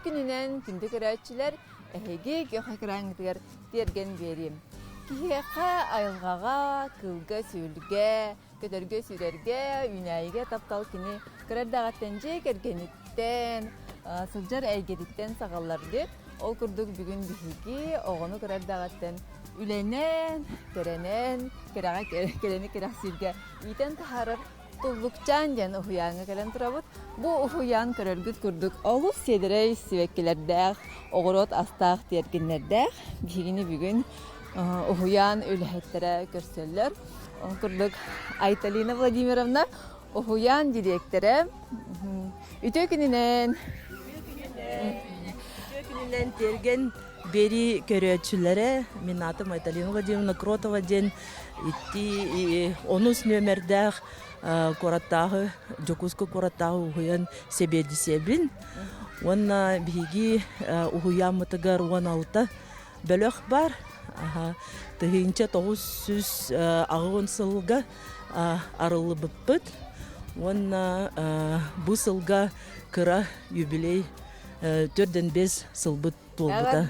күнүнэн күндү көрөөччүлэр, эһиги күөх экраҥҥытыгар тиэргэн биэриим. Киһиэхэ айылҕаҕа, кыылга-сүөлгэ, көтөргө-сүүрэргэ, үүнээйигэ таптал кини кыра эрдэҕиттэн дьиэ кэргэниттэн, сылдьар эйгэтиттэн саҕаллар дип. Ол курдук бүгүн биһиги оҕону кыра эрдэҕиттэн үлэнэн, кэрэнэн, кэрэҕэ кэрэни кэрэхсииргэ иитэн таһаарар Туллукчаан диэн уһуйааҥҥа кэлэн турабыт. Бу уһуйаан көрөргүт курдук олус сиэдэрэй сибэккилэрдээх, оҕуруот астаах тиэргэннэрдээх. Биһигини бүгүн уһуйаан үлэһиттэрэ көрсөллөр. Ол курдук Айталина Владимировна уһуйаан дириэктэрэ. Үтүө күнүнэн! Үтүө күнүнэн тиэргэн биэрии көрөөччүлэрэ, мин аатым Айталина Владимировна Кротова диэн ити онус нүөмэрдээх куораттааҕы Дьокуускай куораттааҕы уһуйан сэбиэдиссэйэбин уонна биһиги уһуйааммытыгар 16 бөлөх баар. 1980 сылга арыллыбыппыт уонна бу сылга кыра юбилей 45 сылбыт туолбута.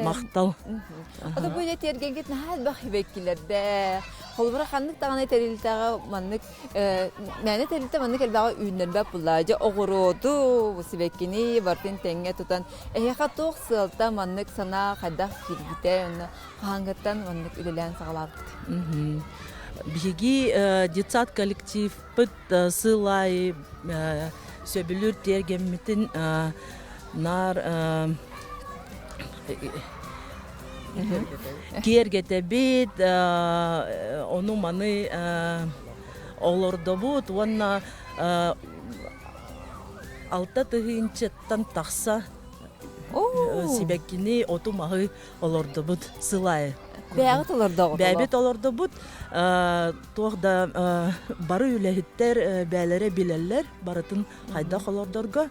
Махтал. Ото бу дьэ тиэргэҥҥит наһаа элбэх сибэккилэрдээх. Холобура ханнык даҕаны тэрилтэҕэ маннык мээнэ тэрилтэ маннык элбэҕи үүннэрбэт буллаа. Дьэ оҕуруоту, сибэккини барытын тэҥҥэ тутан эһиэхэ туох сыалта маннык санаа хайдах киирбитэ уонна хаһааҥҥыттан маннык үлэлээн саҕалаабыккыт? Биһиги детсад коллективпыт сыл аайы сөбүлүүр тиэргэммитин наар киэргэтэбит, ону-маны олордобут уонна 6 тыһыынчаттан тахса сибэккини, оту-маһы олордубут сыл аайы. Бэйэҕит олордоҕут? Бэйэбит олордубут. Туох да бары үлэһиттэр бээлэрэ билэллэр барытын хайдах олордорго.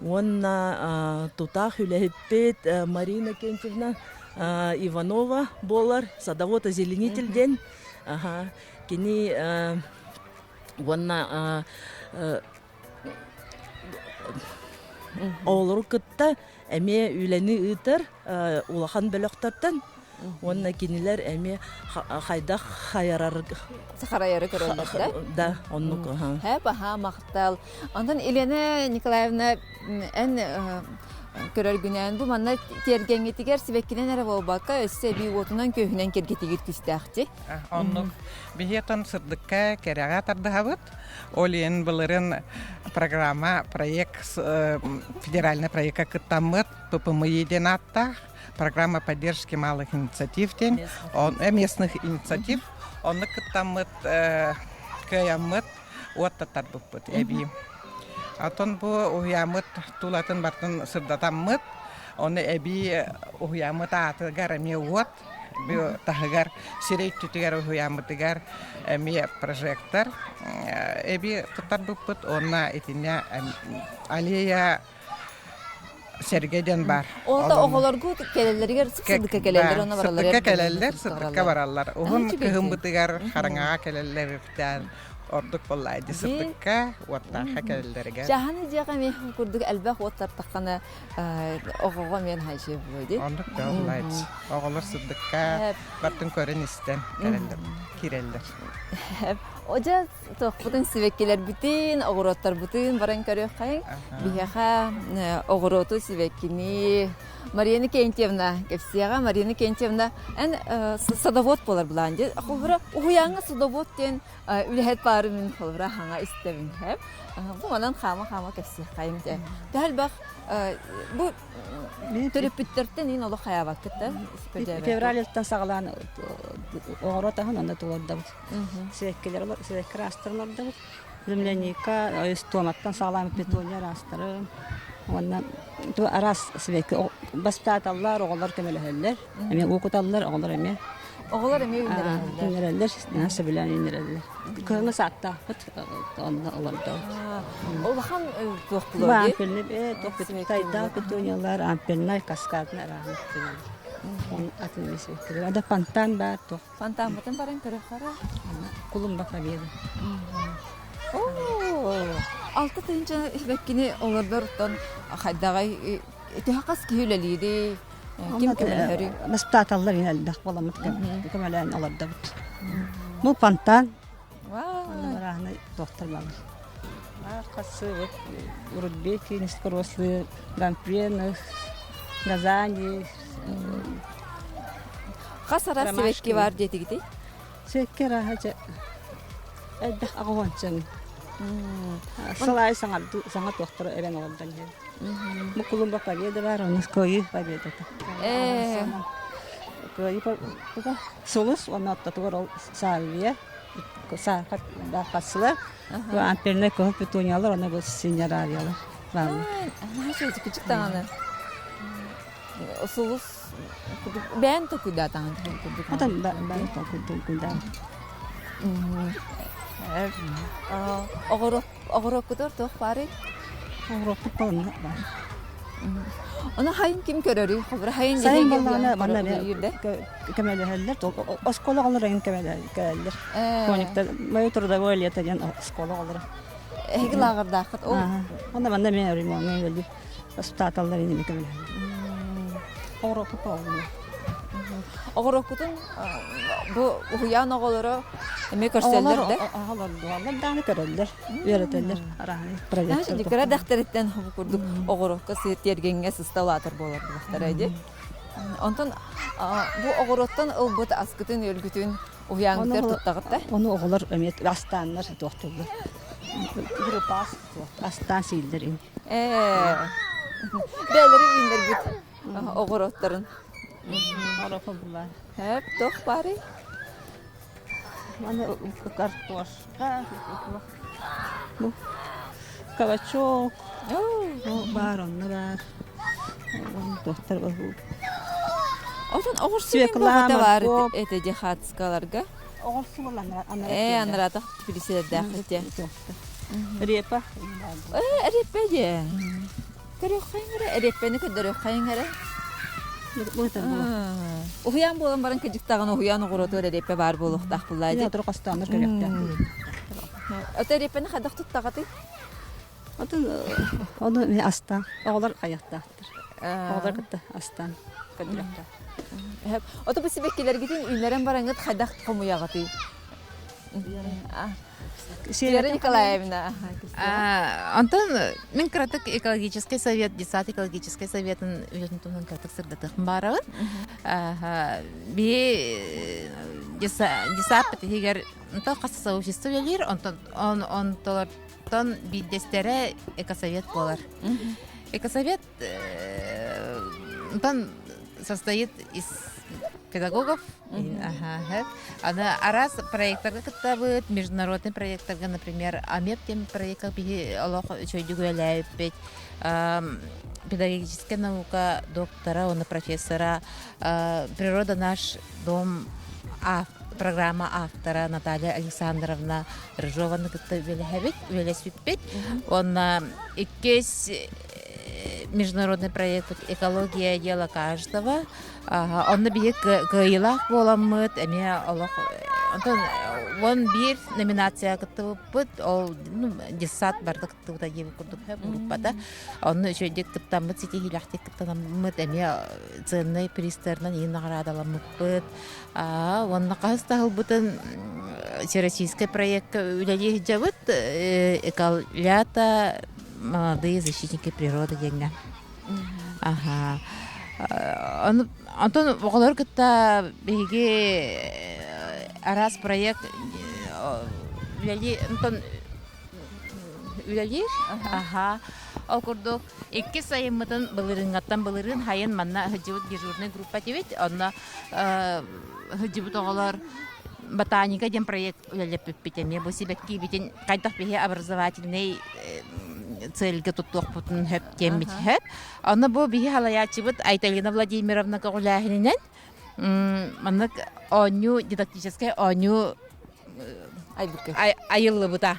Уонна тутаах үлэһиппит Марина Кентьевна Иванова буолар, садовод-озеленитель диэн. Кини уонна оҕолору кытта эмиэ үлэни ыытар улахан бөлөхтөртөн уонна кинилэр эмиэ хайдах хайарар сахарайары көрөллөр да да оннук Һэ баһаа махтал. Онтон Елена Николаевна эн көрөргүнэн бу манна тиэргэҥҥитигэр сибэккинэн эрэ буолбакка өссө эбии уотунан күөһүнэн киргитигир күүстээхти. Оннук биһиэтон сырдыкка кэрэҕэ тардыһабыт. Ол иһин былырын программа проект федеральный проекка кыттаммыт ППМИ диэн ааттаах программа поддержки малых инициатив диэн местных инициатив онно кыттаммыт кыайаммыт уоттатарбыппыт эбии. Оттон бу уһуйааммыт тулатын бартын сырдатаммыт, оны эбии уһуйааммыт аатыгар эмиэ уот, бу таһыгар сирэй өттүтүгэр уһуйааммытыгар эмиэ прожектор эбии туттарбыппыт уонна итиннэ аллея сэргэ диэн баар. Ол оҕолоргу кэлэллэригэр сырдыкка кэлэллэр онно бараллар. Сырдыкка кэлэллэр, сырдыкка бараллар. Уһун кыһыммытыгар хараҥаҕа кэлэллэр эбиттэр. Ордук буоллаа дии сырдыкка, уоттаахха кэлэллэригэр. Чаһаны дьиэҕэ эмиэ курдук элбэх уот тартаххына оҕоҕо эмиэ наһаа үчүгэй буолуо дии. Оннук да буоллаа Оҕолор сырдыкка бартын көрөн-истэн кэлэллэр, киирэллэр. Одьа туохпутун сибэккилэрбитин, оҕуруоттарбытын баран көрүөххэйиҥ. Биһиэхэ оҕуруоту, сибэккини Мария Никентьевна кэпсиэҕэ. Мария Никентьевна, эн садовод буолар былаан дии. Холобура, уһуйааҥҥа садовод диэн үлэһит баары мин холобура хаҥа истэбин. Бу манан хаама-хаама кэпсиэххэйиҥ дии. Төһө элбэх бу Төрөппүттэртэн иин олох хайаабаккыт да? Февраль саҕалаан оҕоро таһын онно туордабыт. Сибэккилэр сибэкки араастарын олордобут. Земляника, туоматтан саҕалаан петуния араастарын уонна араас сибэкки бастааталлар, оҕолор көмөлөһөллөр. Эмиэ уу куталлар, оҕолор эмиэ. Оҕолор эмиэ үүннэрэллэр. Үүннэрэллэр, наһаа сөбүлээн үүннэрэллэр. Кыһыҥҥы сааттаахпыт, онно олордобут. Улахан туох булар Ампельный, туох тайдаах петуниялар, ампельнай, каскадный арааһын Он атын сибэккилэр. Ада фонтан баар туох. Фонтаммытын баран көрөхөрө. Кулумба победа. Оо, 6 тыһыынча сибэккини олордор оттон хайдаҕай. Төһө хас киһи үлэлиирий? Ким көмөлөһөрүй? Бастааталлар ин элбэх буоламмыт көмөлөөн олордобут. Бу фонтан. Барааһынай туохтар балар. Хасыбыт Рудбеки, низкорослые, гампрены, газани. Хас араас сибэкки бар диэтигитий? Сибэкки арааһа дьэ элбэх аҕыһуончаҥ. Сыл аайы саҥа туохтары эбэн олордон иһэр. Бу Кулумба Победа баар, онно Кыайыы Победата. Кыайыы Сулус уонна ортотугар ол Сальвия, Саархат Бу ампернай кыһыл петуниялар, онно бу синерариялар бааллар. Наһаа үчүгэй даҕаны. Сулус бэйэн толкуйдаатаҕын курдук. Отон бэйэн толкуйдаатаҕын. Оҕуруоккутугар туох баарый? Оҕуруоппут баланна баар. Ону хайын ким көрөрүй? Холобура хайын Сайын баллаана манна көмөлөһөллөр. Оскуола оҕолоро эҥин көмөлөһөллөр. Кониктар мое трудовое лето диэн оскуола оҕолоро. Эһиги лааҕырдааххыт ол? Онно манна эмиэ ремоҥҥа үлэлиир. Ыстааталлар иннинэ көмөлөһөллөр. Оҕуруоппут оҕолоро. Оҕуруоккутун бу уһуйаан оҕолоро эмиэ көрсөллөр да? Оҕолор дуоллар даҕаны көрөллөр, үөрэтэллэр арааһынай проекттар. Кыра дэхтэриттэн бу курдук оҕуруокка сыыр тиэргэҥҥэ сыста улаатар буолар буолуохтара дии. Онтон бу оҕуруоттан ылбыт аскытын-үөлгүтүн уһуйааҥҥытыгар туттаҕыт да? Ону оҕолор эмиэ астааннар туохтууллар. Группа астаан сииллэр ини. Ээ, бэйэлэри үүннэрбит оҕуруоттарын. Оҕуруот Хэп, туох баарый? Маны картошка, бу кабачок, баар онно баар. Туохтар Отон оҕурсу бөҕөтө баар этэ дии хаатыскаларга. Оҕурсу Ээ, анараатах типилисэлэрдээх этэ. Репа. Ээ, репа дии. Көрүөххэйиҥ эрэ, эриэппэни көрдөрүөххэйиҥ эрэ. Уһуйаан буолан баран кыдьыктаҕына уһуйаан оҕуруотугар эриэппэ баар буолуохтаах буллаа дии. Хостооно көрүөхтээх. Ото эриэппэни хайдах туттаҕытый? Отун ону астаах. Оҕолор хайахтаахтар. Оҕолор кытта астаан көрдөрүөхтээх. Ото бу сибэккилэргитин үүннэрэн бараҥҥыт хайдах хомуйаҕытый? Вера Николаевна. Онтон мин кыратык экологический совет, детсад экологический советын үлэтин туһунан кыратык сырдатыахпын баарабын. Би десаппыт иһигэр онтон хас сообщество үлэлиир, онтон онтолортон биирдэстэрэ экосовет буолар. Экосовет онтон состоит из педагогов. Аны араас проекттарга кыттабыт, международный проекттарга, например, АМЕП диэн проекка биһи олох үчүгэйдик үлэлээбиппит. Педагогическая наука доктора, уонна профессора «Природа наш дом» программа автора Наталья Александровна Рыжованы кытта үлэлэһэбит, үлэлэспиппит. Уонна иккис международный проект «Экология дело каждого». Онно биһи кыайыылаах буоламмыт, эмиэ олох онтон 11 номинация кыттыбыппыт, ол детсад барыта кыттыбыта диэбит курдук группата. Онно үчүгэйдик кыттаммыт, ситиһиилээхтик кыттанаммыт, эмиэ ценнай призтарынан иин наҕараадаламмыппыт. Уонна хаһыс да сылбытын всероссийскай проекка үлэлии сылдьабыт, «Эколята молодые защитники природы» диэҥҥэ. Аха. Онтон оҕолору кытта биһиги араас проект үлэлии онтон үлэлиир. Аха. Ол курдук иккис сайыммытын былырыыҥҥаттан былырыын хайын манна сылдьыбыт дежурный группа этибит. Онно сылдьыбыт оҕолор ботаника диэн проект үлэлэппиппит эмиэ бу сибэккиибитин хайдах биһи образовательный цельгэ туттуохпутун сөп диэммит сөп. Онно бу биһи халайааччыбыт Айталина Владимировна көҕүлээһининэн маннык оонньуу дидактическай оонньуу айыллыбыта.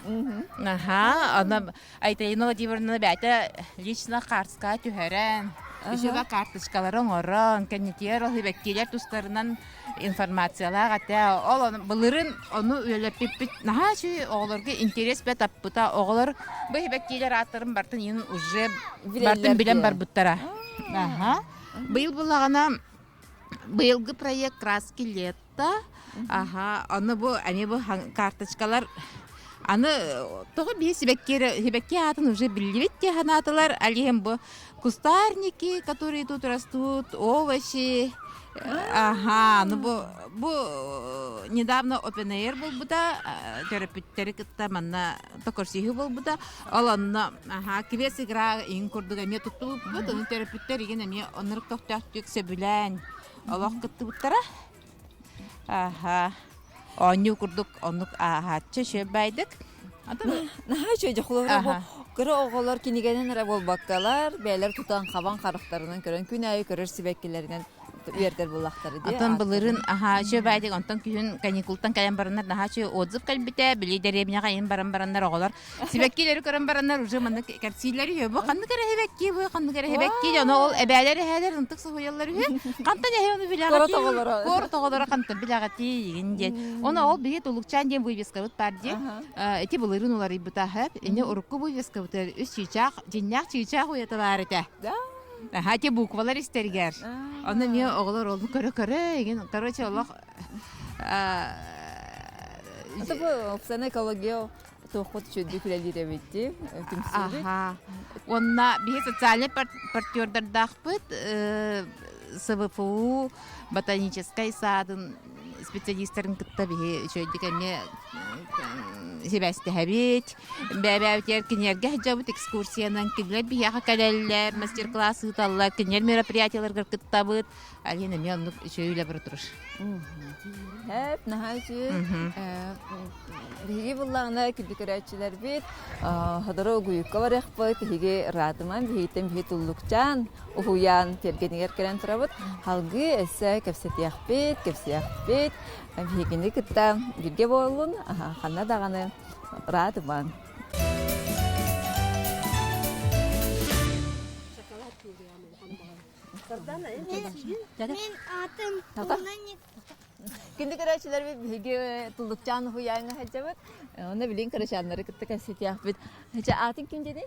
Аха, онно Айталина Владимировна бэйэтэ лично карточка түһэрэн, үчүгэй карточкалары оҥорон, кэннитигэр ол сибэккилэр тустарынан информациялаах этэ. Ол былырын ону үлэлэппиппит наһаа үчүгэй оҕолорго интерес бэрт таппыта. Оҕолор бу сибэккилэр ааттарын бартын иһин уже бартын билэн барбыттара. Аха. Быйыл булаҕына быйылгы проект краски лета. Аха, ону бу они бу карточкалар аны тоҕо биир сибэкки сибэкки аатын уже биллибит дии санаатылар. Алиһин бу кустарники, которые тут растут, овощи. Аха, ну бу бу недавно open air буолбута, төрөппүттэри кытта манна токорсиһыы буолбута. Ол онно аха квест игра иҥ курдук эмиэ туттубуппут, ону төрөппүттэр игин эмиэ оннук тохтоохтук сөбүлээн олох кыттыбыттара. Аха, оонньуу курдук оннук ааһааччы үчүгэйдик. Наһаа үчүгэй дьохулуһура бу кыра оҕолор кинигэнэн эрэ буолбаккалар, бэйэлэр тутан хабан харахтарынан көрөн күн аайы көрөр сибэккилэринэн үөрдэр буоллахтара дии. Оттон былырын аһаа үчүгэй онтон күһүн каникултан кэлэн бараннар наһаа үчүгэй отзыв кэлбитэ, били дэриэбинэҕэ иһин баран бараннар оҕолор Сибэккилэри көрөн бараннар уже маннык кэпсииллэр үһү. Бу ханнык эрэ сибэкки, бу ханнык эрэ сибэкки. Ону ол эбээлэр эһээлэр ынтык суһуйаллар үһү. Хантан эһэ ону билэҕитий? Куорат оҕолоро хантан билэҕитий игин диэн. Ону ол биһи Тулукчаан диэн вывескабыт баар дии. Ити былырыын уларыйбыта сөп. Ини урукку вывескабытыгар үс чыычаах, дьиннээх чыычаах уйата баар этэ. Аха, ити буквалар истэригэр. Ону эмиэ оҕолор ол көрө-көрө игин, короче, олох Это бу опсана экология туоххут үчүгэйдик үлэлиир эбит түмсүүбүт. Аха. Уонна биһи социальнай партнердардаахпыт СВФУ ботаническай саадын специалистарын кытта биһи үчүгэйдик эмиэ сибээстэһэбит. Бэйэбитигэр кинилэргэ сылдьабыт экскурсиянан кинилэр биһиэхэ кэлэллэр, мастер-класс ыыталлар, кинилэр мероприятиеларыгар кыттабыт. Алина эмиэ оннук үчүгэй үлэ бара турар. Хэп, наһаа үчүгэй. Биһиги буллаҕына күндү көрөөччүлэрбит Ходоро угуйукка барыахпыт, биһиги ыраатыман, биһигиттэн биһи туллукчаан, уһуйаан тиэргэнигэр кэлэн турабыт. Халгыы өссө кэпсэтиэхпит, кэпсиэхпит. Биһигини кытта бииргэ буоллун, ханна даҕаны ыраатыман. Мин аатым Туна Күндү көрөөччүлэрбит биһиги Туллукчаан уһуйааҥҥа сылдьабыт. Онно билигин кырачааннары кытта кэпсэтиэхпит. Чэ, аатыҥ ким диэний?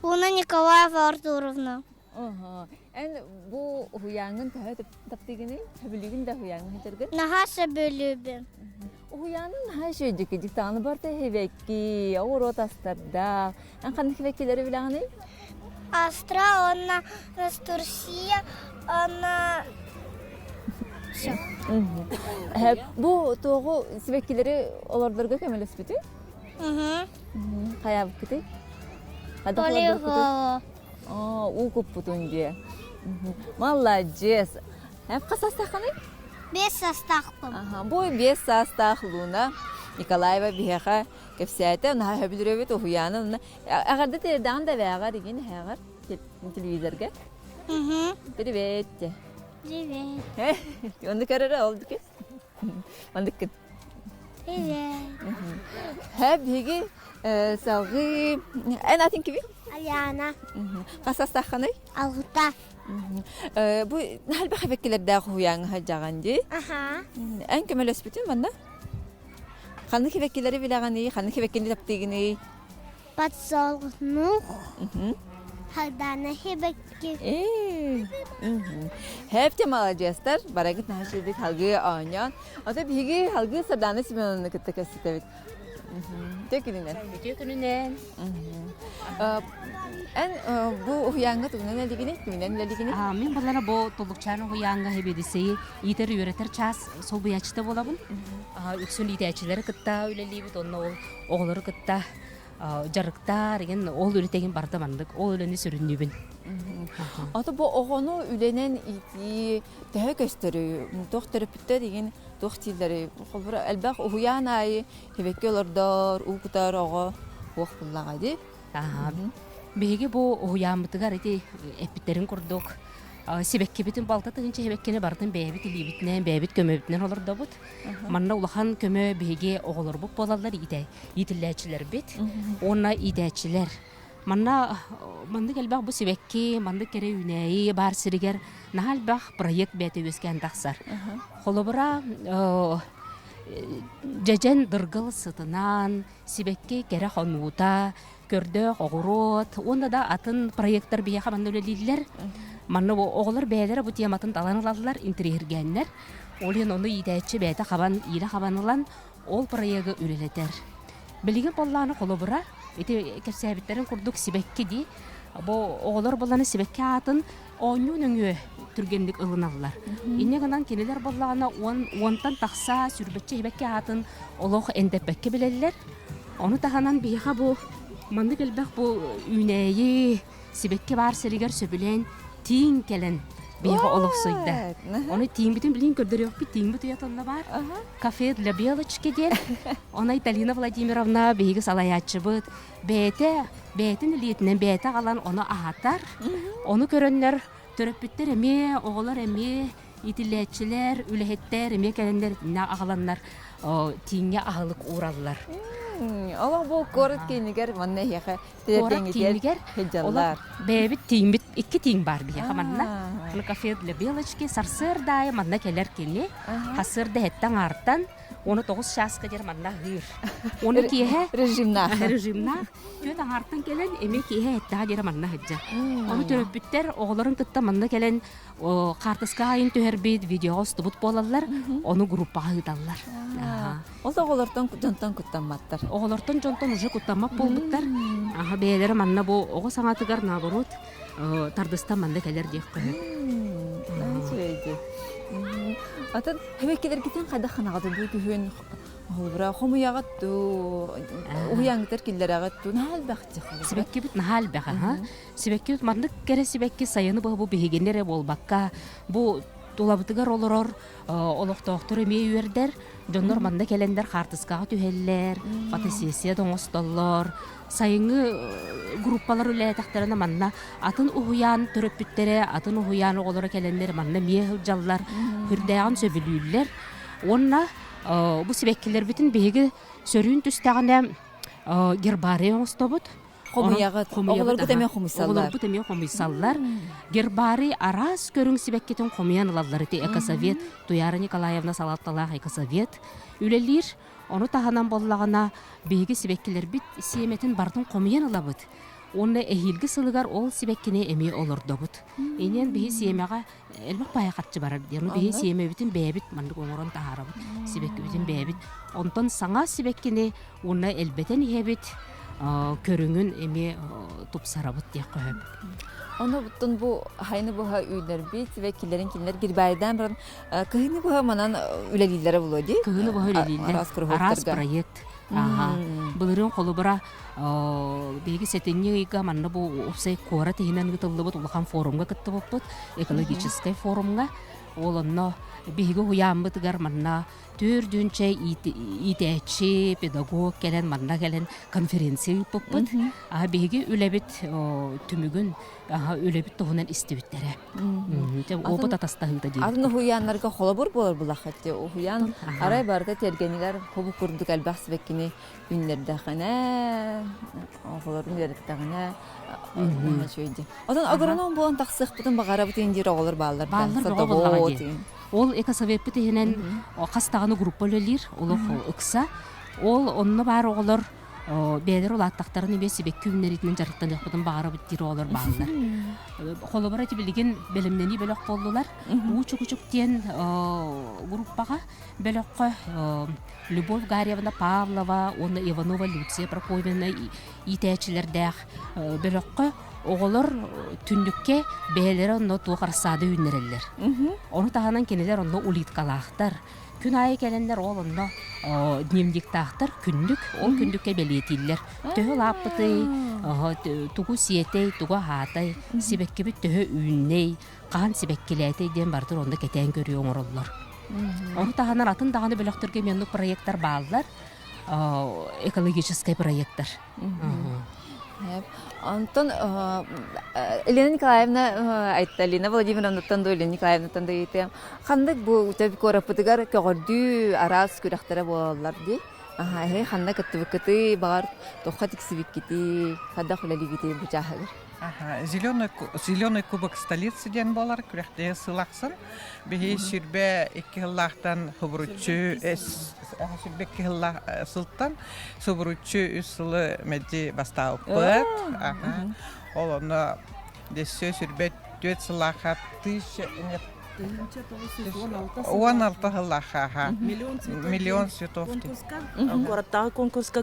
Луна Николаева Артуровна. Оһо. Эн бу уһуйааҥҥын төһө таптыыгыный? Сөбүлүүгүн да уһуйааҥҥа сылдьаргын? Наһаа сөбүлүүбүн. Уһуйаанын наһаа үчүгэйдик дьыктааны барыта сибэкки, оҕуруот астардаах. Эн ханнык сибэккилэри билэҕиний? Астра уонна Настурсия уонна все. Бу туоҕу сибэккилэри олордорго көмөлөспүтүй? Хайаабыккытый? Хайдах олордоргутуй? Уу куппутун дии. Маладьыас. Хас саастааххыный? Биэс саастаахпын. Бу биэс саастаах Луна Николаева биһиэхэ кэпсээтэ. Наһаа сөбүлүүр уһуйаанын. Эҕэрдэ тиэрдэҕин да эбээҕэр игин эһээҕэр телевизорга. Привет. Привет. Онну көрөрө ол дики. Мандыккын. Привет. Һэ биһиги салгыы эн атын кими? Аяна. Хас саастааххыный? Алта. Бу элбэх эбэккилэрдээх уһуйааҥҥа сылдьаҕын дии. Аха. Эн көмөлөспүтүн манна? Ханнык эбэккилэри билэҕиний? Ханнык эбэккини таптыыгыный? Подсолнух. Халдаана хибэкки. Хэпте маладьыастар, барагыт наһаа үчүгэйдик халгыы оонньоон. Ото биһиги халгыы Сардаана Семеновна кытта кэпсэтэбит. Үтүө күнүнэн. Үтүө күнүнэн. Эн бу уһуйааҥҥа тугунан үлэлигиний? Киминэн үлэлигиний? Мин балара бу Туллукчаан уһуйааҥҥа хэбиэдиссэйи иитэр үөрэтэр чаас солбуйааччыта буолабын. Үксүн иитээччилэри кытта үлэлиибит, онно ол оҕолору кытта дьарыктаар игин ол үлэтигин барыта маннык ол үлэни сүрүннүүбүн. Ото бу оҕону үлэнэн иитии төһө көстөрүй? Туох төрөппүттэр игин туох дииллэрий? Холобура элбэх уһуйаан аайы Сибэкки олордор, уу кутар оҕо туох буллаҕа дии. Биһиги бу уһуйааммытыгар ити эппиттэрин курдук сибэккибитин балта тыһыынча сибэккини барытын бэйэбит илиибитинэн, бэйэбит көмөбүтүнэн олордобут. Манна улахан көмө биһиги оҕолорбут буолаллар иитиллээччилэрбит уонна иитээччилэр. Манна маннык элбэх бу сибэкки, маннык кэрэ үүнээйи баар сиригэр наһаа элбэх проект бэйэтэ үөскээн тахсар. Холобура, Дьэдьэн дыргыл сытынан, сибэкки кэрэ хонуута, көрдөөх оҕуруот уонна да атын проектар биһиэхэ манна үлэлииллэр. Манна оҕолор бэйэлэрэ бу тематын талан ылаллар, интэриэһиргээннэр. Ол иһин ону иитээччи бэйэтэ хабан, иилэ хабан ылан, ол проегы үлэлэтэр. Билигин буоллаҕына холобура, ити кэпсээбиттэрин курдук сибэкки дии. Бу оҕолор буоллаҕына сибэкки аатын оонньуу нөҥүө түргэнник ылыналлар. Инньэ гынан кинилэр буоллаҕына уон уонтан тахса сүүрбэччэ сибэкки аатын олох эндэппэккэ билэллэр. Ону таһынан биһиэхэ бу маннык элбэх бу үүнээйи сибэкки баар сиригэр сөбүлээн тииҥ кэлэн биһиэхэ олохсуйда. Ону тииҥбитин билигин көрдөрүөхпүт, тииҥбит уйата онно баар. Кафе для белочки диэн. Ону Айталина Владимировна биһиги салайааччыбыт бэйэтэ бэйэтин илиитинэн бэйэтэ аҕалан ону аһатар. Ону көрөннөр төрөппүттэр эмиэ, оҕолор эмиэ, иитиллээччилэр, үлэһиттэр эмиэ кэлэннэр итиннэ аҕаланнар тииҥҥэ аһылык уураллар. Олох бу куорат киинигэр манна эһиэхэ Куорат киинигэр олох бэйэбит тииҥмит икки тииҥ баар биһиэхэ манна. Кафе для белочки сарсыарда аайы манна кэлэр кини. Сарсыарда эһэттэн аҥаартан уону 9 чааска диэри манна аһыыр. Уону киэһэ режимнаах. Режимнаах. Түөрт аҥаартан кэлэн эмиэ киэһэ эттэҕэ диэри манна сылдьар. Ону төрөппүттэр оҕолорун кытта манна кэлэн хаартыска айын түһэрбит, видеоҕа устубут буолаллар, ону группаҕа ыыталлар. Ол оҕолортон дьонтон куттамматтар. Оҕолортон дьонтон уже куттаммат буолбуттар. Аха бэйэлэрэ манна бу оҕо саҥатыгар наоборот тардыстан манна кэлэр диэх көһө. Атын хэбэккилэргитин хайдах ханаҕытын бу күһүн холобура хомуйаҕыт дуу, уһуйааҥҥытыгар киллэрэҕит дуу наһаа элбэх Сибэккибит наһаа элбэх аха. Сибэккибит маннык кэрэ сибэкки сайыны быһа бу биһигини эрэ буолбакка, бу тулабытыгар олорор олохтоохтор эмиэ үөрдэр. Дьоннор манна кэлэннэр хаартыскаҕа түһэллэр, фотосессия да оҥостоллор. Сайыҥҥы группалар үлэлээтэхтэринэ манна атын уһуйаан төрөппүттэрэ, атын уһуйаан оҕолоро кэлэннэр манна эмиэ сылдьаллар, сүрдээҕин сөбүлүүллэр. Уонна бу сибэккилэрбитин биһиги сөрүүн түстэҕинэ гербарий оҥостобут. Хомуйаҕыт. Оҕолоргут эмиэ хомуйсаллар. Оҕолорбут эмиэ хомуйсаллар. Гербарий араас көрүҥ сибэккитин хомуйан ылаллар ити экосовет Туяра Николаевна салалталаах экосовет үлэлиир. Ону таһынан буоллаҕына биһиги сибэккилэрбит сиэмэтин барытын хомуйан ылабыт. Уонна эһиилги сылыгар ол сибэккини эмиэ олордобут. Инэн биһи сиэмэҕэ элбэх баайа харчы барар диэн. Биһи сиэмэбитин бэйэбит маннык оҥорон таһаарабыт. Сибэккибитин бэйэбит. Онтон саҥа сибэккини уонна элбэтэн иһэбит, көрүҥүн эмиэ тупсарабыт диэххэ сөп. Ону буттун бу хайны буһа үүнэрбит сибэккилэрин кинилэр гербайдаан баран кыһыны быһа манан үлэлииллэрэ буолуо дии. Кыһыны быһа үлэлииллэр. Араас проект. Былырыын холобура биһиги сэтинньи ыйга манна бу уопсай куорат иһинэн ыытыллыбыт улахан форумҥа кыттыбыппыт, экологическай форумҥа. Ол онно биһиги уһуйааммытыгар манна Төрдүнчэ иитээччи, педагог кэлэн манна кэлэн конференция ыыппыппыт. Аха биһиги үлэбит түмүгүн үлэбит туһунан истибиттэрэ. Опыт атастаһыыта диэн. Атын уһуйааннарга холобур буолар булаххыт уһуйаан арай барыта тиэргэнигэр хобу курдук элбэх сибэккини үүннэрдэххинэ, оҕолорун үөрэттэҕинэ үчүгэй Отон агроном буолан тахсыахпытын баҕарабытын диир оҕолор бааллар да. Бааллар бөҕө буоллаҕа дии. Ол экосоветпыт иһинэн хас даҕаны группа үлэлиир, олох ыкса. Ол онно баар оҕолор бэйэлэр улааттахтарын эмиэ сибэкки үүннэриитинэн дьарыктаныахпытын баҕарабыт диир оҕолор бааллар. Холобура ити билигин бэлэмнэнии бөлөх буоллулар. Уу чукучук диэн группаҕа бөлөххө Любовь Гарьевна Павлова уонна Иванова Люция Прокопьевна иитээччилэрдээх бөлөххө оҕолор түннүккэ бэйэлэрэ онно туох рассада үүннэрэллэр. Ону таһынан кинилэр онно улиткалаахтар. Күн аайы кэлэннэр ол онно дневниктаахтар күннүк, ол күннүккэ бэлиэтииллэр. Төһө улааппытый, тугу сиэтэй, тугу аһаатай, сибэккибит төһө үүннэй, хаһан сибэккилээтэй диэн барытын онно кэтээн көрүү оҥороллор. Ону таһынан атын даҕаны бөлөхтөргө эмиэ оннук проекттар бааллар, экологическай проекттар. Онтон Елена Николаевна Айталина Владимировнаттан да Елена Николаевнаттан да ыйытыам. Ханнык бу куораппытыгар көҕөрдүү араас күрэхтэрэ буолаллар дии. Аха, эһи ханна кыттыбыккытый, баҕар туохха тиксибиккитий, хайдах үлэлиигитий бу чааһыгар? Аха, зеленый, зеленый кубок столицы диэн буолар күрэхтэһии сыл ахсын. Биһи 22 сыллаахтан хубуруччу 22 сыллаах сылтан субуруччу үс сылы мэлдьи бастаабыппыт. Ол онно дөссө сүрбэ. 4 сыллаахха тысяча нет 16 сыллаахха миллион цветов Куораттааҕы конкурска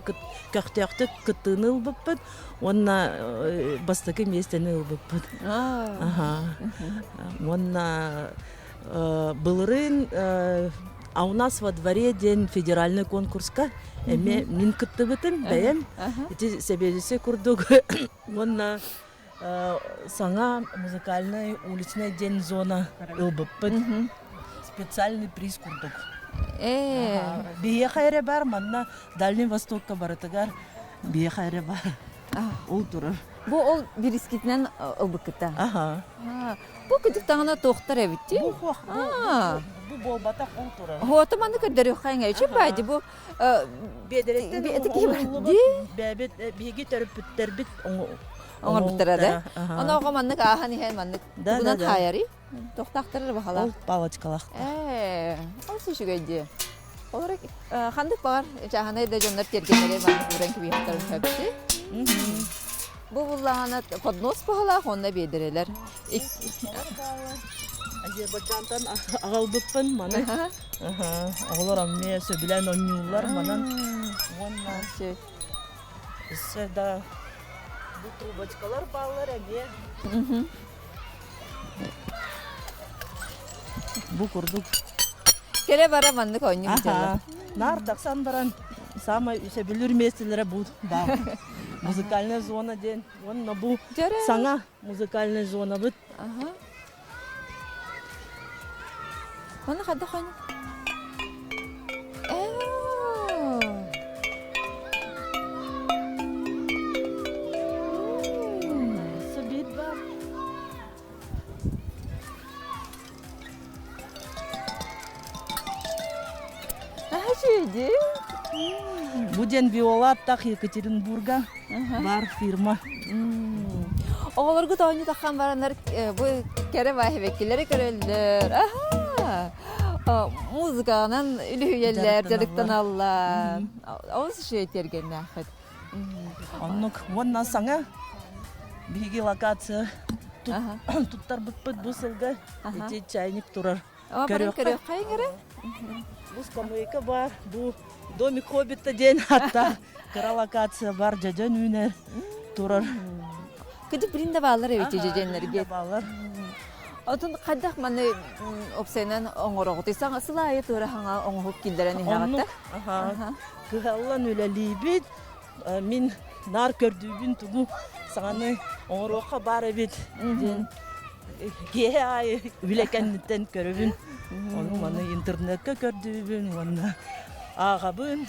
көхтөөхтүк кыттыыны ылбыппыт уонна бастакы миэстэни ылбыппыт. Уонна былырыын А у нас во дворе диэн федеральный конкурска эмиэ мин кыттыбытым бэйэм ити сэбиэдиссэй курдук уонна саҥа музыкальный уличный диэн зона ылбыппыт специальный приз курдук биһиэхэ эрэ бар манна Дальний Востокка барытыгар биһиэхэ эрэ бар ол турар Бу ол бирискитинэн ылбыккыта. Аха. Бу кыдык таҥана туохтар эбит дии? Бу хуох, бу буолбатах ол турар. Хуота маны көрдөрүөххэ эҥэ. Үчү баайды бу Биэдэрэттэн бэбит биһиги төрөппүттэрбит оҥорбуттара да. Ону оҕо маннык ааһан иһэн маннык тугунан хаайарый? Тохтаахтарар баһалаах. Ол палочкалаах. Ээ, ол үчүгэй дии. Олор ханнык баҕар чааһынай да дьоннор тиэргэннэри маннык ууран кэбиһиэхтэрин сөптү. Бу буллаҕына поднос баһалаах уонна биэдэрэлэр. Азербайджантан аҕалбыппын маны. Оҕолор эмиэ сөбүлээн оонньууллар манан. Уонна өссө да бу трубочкалар бааллар эмиэ. Бу курдук. Кэлэ бара маннык оонньуу сылдьаллар. Наар тахсан баран самай сөбүлүүр миэстэлэрэ бу баар. Музыкальная зона диэн. Уонна бу саҥа музыкальная зонабыт. Манна хайдах оонньуу? Бу диэн Виола аттаах Екатеринбурга бар фирма. Оҕолоргут оонньуу таххан бараннар бу кэрэ баай көрөллөр. Аха! Музыканан үлүһүйэллэр, дьарыктаналлар. Олус үчүгэй тиэргэннээххит. Оннук уонна саҥа биһиги локация туттарбыппыт бу сылга ити чайник турар. Көрүөххэ эрэ. Бу скамейка бар, бу домик хоббита диэн атта кыра локация бар дьэдьэн үүнэр турар. Кыдьык билин да бааллар эбит дьэдьэннэргэ. Бааллар. Отун хайдах маны опсайынан оҥороҕутуй? Сыл аайы туора хаҥа оҥоһук киллэрэн иһэҕит Аха. Кыһаллан үлэлиибит. Мин наар көрдүүбүн тугу саҥаны оҥоруохха баар эбит диэн киэһэ аайы үлэ кэнниттэн көрөбүн. Ону маны интернеккэ көрдүүбүн уонна ааҕабын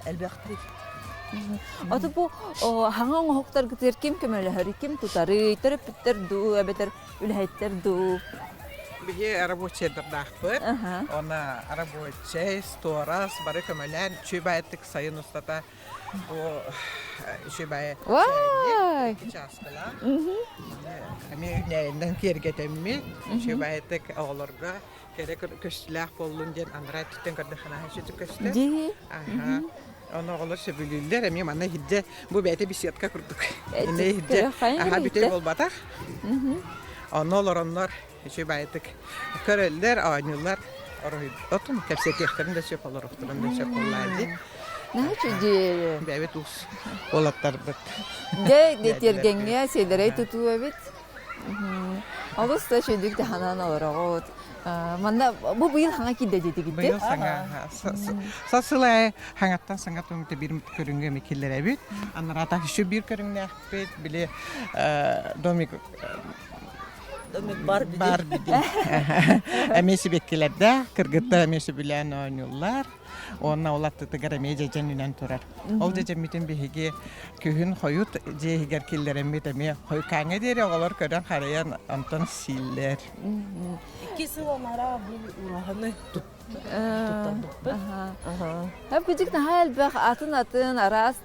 элбэхтик. Ото бу хаҥа оҥоһуктаргытыгар ким көмөлөһөр, ким тутарый, төрөппүттэр дуу, эбэтэр үлэһиттэр дуу? Биһи рабочайдардаахпыт. Она рабочай, сторос бары көмөлөөн үчүгэй сайын устата бу үчүгэй Вай! чааскылаах. Эмиэ үүнээйинэн киэргэтэммит үчүгэйдик оҕолорго кэрэ көстүүлээх буоллун диэн анараа өттүттэн көрдөххүнэ үчүгэй көстөр. Дии. Аха. Ону оҕолор сөбүлүүллэр эмиэ манна иһирдьэ бу бэйэтэ беседка курдук. Иннэ иһирдьэ аха бүтэй буолбатах. Онно олороннор үчүгэйдик көрөллөр, оонньууллар, отун кэпсэтиэхтэрин да сөп, олоруохтарын да сөп буоллаа дии. Наһаа үчүгэй. Бэйэбит уус уолаттарбыт. Дьэ, тиэргэҥҥэ сиэдэрэй тутуу эбит. Олус да үчүгүйдүк таһынан олороҕут. Манна бу быйыл хаҥа киирдэ диэтигит Быйыл саҥа сасылай хаҥаттан саҥа туҥта биир көрүҥҥэ эми киллэрэбит. Анараата еще биир көрүҥнээхпит. Били домик Домик бар биди. Бар биди. Эмиэ сибэккилэрдээх, кыргыттар эмиэ сөбүлээн оонньууллар. Уонна ол аттытыгар эмиэ дьэдьэн үнэн турар. Ол дьэдьэммитин биһиги күһүн хойут дьиэ иһигэр киллэрэммит эмиэ хойукааҥҥа диэри оҕолор көрөн харайан онтон сииллэр. Икки сыл анараа бу ураһаны Туттарбыппыт. Хап күдүк наһаа элбэх атын-атын араас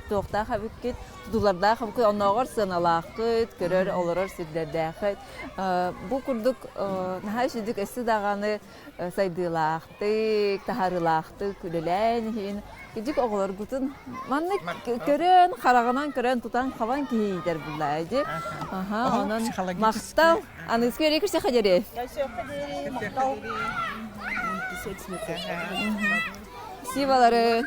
туохтаах эбиккит, тутулардаах эбиккит, оннооҕор сыаналааххыт, көрөр, олорор сирдэрдээххит. Бу курдук наһаа үчүгдүк өссө даҕаны сайдыылаахтык, таһаарыылаахтык үлэлээн иһин кидьик оҕолоргутун маннык көрөн, хараҕынан көрөн, тутан-хабан киһи иитэр буллаа дии. Аха, онон махтал. Аныгыскы өрүү көрсөххө диэри. Көрсөххө диэри, махтал. Спасибо, Лары.